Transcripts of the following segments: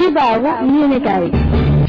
xibaaru yéenekaay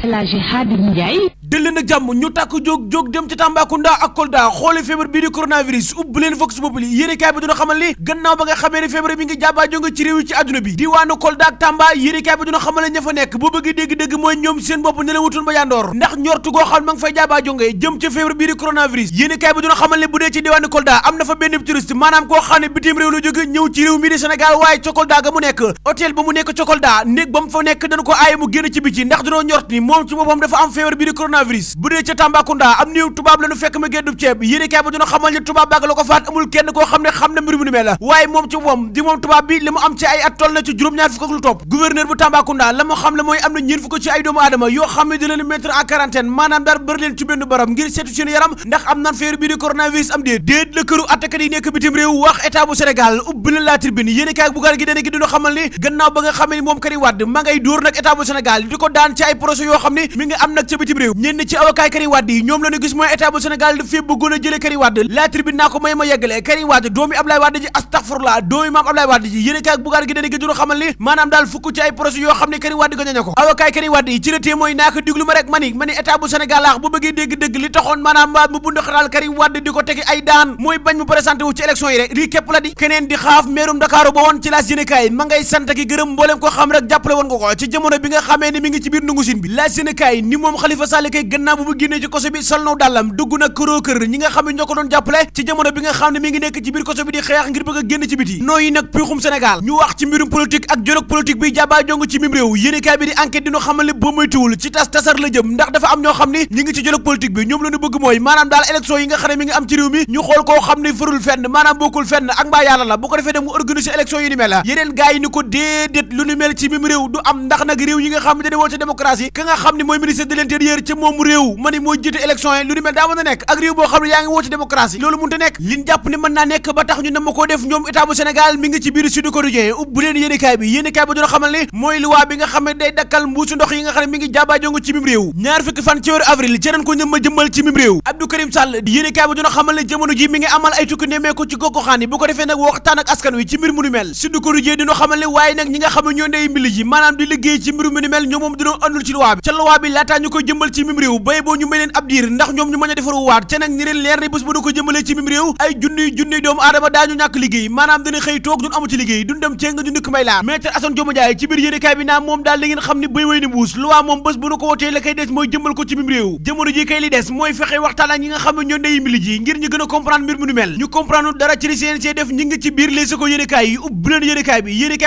El Hadji Khadim Ndiaye. dëll nag jàmm ñu tàkk jóg dem ci Tambacounda ak Kolda xoole feebar bii di coronavirus ubbi leen Vox Populi yéenekaay bi dina xamal ni gannaaw ba nga xamee ne feebar bi ngi jàbbaa jonge ci réew yi ci àdduna bi diwaanu Kolda ak Tamba yéenekaay bi dina xamal ne ña fa nekk boo bëgg dégg-dégg mooy ñoom seen bopp ne la wutul ba yandoor ndax njortu goo xam ma nga fay jàbbaa jonge jëm ci feebar bii di coronavirus yéenekaay bi dina xamal ne bu dee ci diwaanu Kolda am na fa benn touriste maanaam koo xam ne bitim réew la jóge ñëw ci réew mi di Sénégal waaye ca Kolda ga mu nekk hôtel ba mu nekk ca Kolda néeg ba mu fa nekk dañu ko aaye mu génn ci biti ndax dañoo njort ni moom ci boppam dafa am feebar bii di coronavirus bu dee ca Tambacounda am niw tubaab la nu fekk ma géddub ceeb yéenekaay ba dina xamal ne tubaab baag la ko faat amul kenn koo xam ne xam na mbir mu ni mel la waaye moom ci boppam di moom tubaab bi li mu am ci ay at toll na ci juróom-ñaar fukk ak lu topp gouverneur bu Tambacounda la mu xam le mooy am na ñeen fukk ci ay doomu aadama yoo xam ne di leen mettre en quarantaine maanaam daal bëri leen ci benn barab ngir seetu seen yaram ndax am nan feebar bii di coronavirus am déet la këru attakat yi nekk bitim réew wax état bu Sénégal ubbi na la tribune yéenekaay bu gar gi dana gi dina xamal ni gannaaw ba nga xam ne moom Karim Wade ma ngay dóor nag état bu Sénégal di ko daan ci ay procès yoo xam ne mi ngi am nag ca bitim réew ñenn ci avocat Karim Wade yi ñoom la ñu gis mooy état bu Sénégal daf fee bëggoon a jëlee Karim Wade la tribune naa ko may ma yeggale Karim Wade doomi Ablaye Wade ji astaghfirullah doomi maam Ablaye Wade ji yéenekaay bu gar gi dana gi dina xamal ni maanaam daal fukk ci ay procès yoo xam ne Karim Wade gañe na ko avocat Karim Wade yi ci la témoin naa ko diglu ma rek ma ni état bu Sénégal laax bu bëggee dégg-dégg li taxoon maanaam mbaa mu bund xalaal Karim Wade di ko tegi ay daan mooy bañ mu présenté wu ci élection yi rek lii képp la di keneen di xaaf meerum Dakar ba woon ci laas yéenekaay ma ngay sant ki gërëm mbooleem ko xam rek jàppale woon nga ko ci jamono bi nga xamee ni mi ngi ci biir ndungu sin bi laas yéenekaay ni moom Khalifa Sall kay gannaaw bu mu génnee ci koso bi sol naw dàllam dugg na këroo kër ñi nga xam ne ñoo ko doon jàppale ci jamono bi nga xam ne mi ngi nekk ci biir koso bi di xeex ngir bëgg a génn ci biti nooyi nag puuxum Sénégal ñu wax ci mbirum politique ak dialogue politique bi jàbbaa jong ci mim réew yéenekaay bi di enquête dina xamal ne ba moytuwul ci tasar la jëm ndax dafa am ñoo xam ne ñi ngi ci dialogue politique bi ñoom la ñu bëgg mooy maanaam daal élection yi nga xam ne mi ngi am ci réew mi ñu xool koo xam ne farul fenn maanaam bokkul fenn ak mbaa yàlla la bu ko defee dem mu organiser élection yi ni mel la yeneen gars yi ni ko déedéet lu ni mel ci mim réew du am ndax nag réew yi nga xam ne dañu woote démocratie ka nga xam ne mooy ministre de l'intérieur ca moom réew ma ni mooy jiite élection yi lu ni mel daa mën a nekk ak réew boo xam ne yaa ngi woote démocratie loolu mënta nekk liñ jàpp ne mën naa nekk ba tax ñu na ma koo def ñoom état bu Sénégal mi ngi ci biir Sud Quotidien ubbu leen yéenekaay bi dina xamal ne mooy loi bi nga xam ne day dakkal mbuusu ndox yi nga xam ne mi ngi jaabaajongo ci mim réew ñaar fukki fan ci weeru avril ci ren ko ñëm ma jëmmal ci mim réew Abdou Karim Sall yéenekaay bi dina xamal ne jamono ji mi ngi amal ay tukki nemmeeku ci gox-goxaan yi bu ko defee nag waxtaan ak askan wi ci mbir mu ni mel Sud Quotidien dina xamal ne waaye nag ñi nga xam ne ñoo ndey mbili ji maanaam di liggéey ci mbir mu ni mel ñoom moom dina andul ci loi bi ca loi bi laataa ñu koy jëmbal ci mim réew bay boo ñu may leen ab diir ndax ñoom ñu mën a defaru waat ca nag ñi leen leer ne bés bu ñu ko jëmbalee ci mim réew ay junniy doomu aadama daañu ñàkk liggéey maanaam dina xëy toog duñ amu ci liggéey duñ dem cee nga ñu ndëkk may laa maître Assane Dioma Ndiaye ci biir yéenekaay bi naa moom daal da ngeen xam ne bay way ni mbuus loi moom bés bu ñu ko wotee la koy des mooy jëmbal ko ci mim réew jamono ji kay li des mooy fexe waxtaan ak ñi nga xam ne ñoo ndey mbili ji ngir ñu gën a comprendre mbir mu ni mel ñu comprendre dara ci li CNG def ñi ngi ci biir Les Échos yéenekaay yi ubbi leen yéenekaay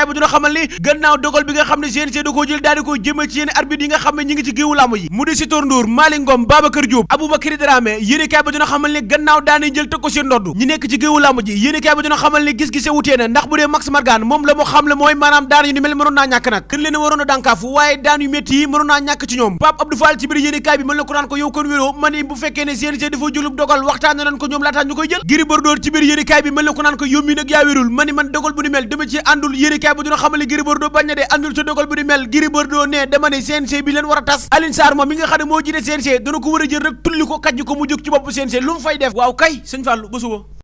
bi dina xamal ni gannaaw dogal bi nga xam ne CNG da koo jël daal di ko jëmal ci yenn arbitre yi nga xam ne ñi ngi ci géewu làmb yi mu di Sitor Ndour Malick Ngom Babacar Diop Aboubacry Dramé yéenekaay bi dina xamal ni gannaaw daani jël teg ko seen ndodd ñi nekk ci géewu làmb ji yéenekaay bi dina xamal ni gis-gise wutee na ndax bu dee Max Margan moom la mu xam le mooy maanaam daan yu ni mel mënoon naa ñàkk nag gën leen waroon a dànkaafu waaye daan yu métti yi mënoon naa ñàkk ci ñoom Pape Abdou Fall ci biir yéenekaay bi mën la ko naan ko yow kon wéroo ma ni bu fekkee ne CNG dafa jëlub dogal waxtaan nañ ko ñoom laataan ñu koy jël Gris Bordeaux ci biir yéenekaay bi mën la ko naan ko yow mi nag yaa wérul ma ni man dogal bu ni mel dama ci àndul yéenekaay bi dina xamal ni Gris Bordeaux bañ na de àndul sa dogal bu ni mel Gris Bordeaux ne dama ne CNG bi leen war a tas Alioune Sarr moom mi nga xam ne moo jiite CNG dana ko war a jël rek tulli ko kàjj ko mu jóg ci bopp CNG lu mu fay def waaw kay sëñ Fallou ba suba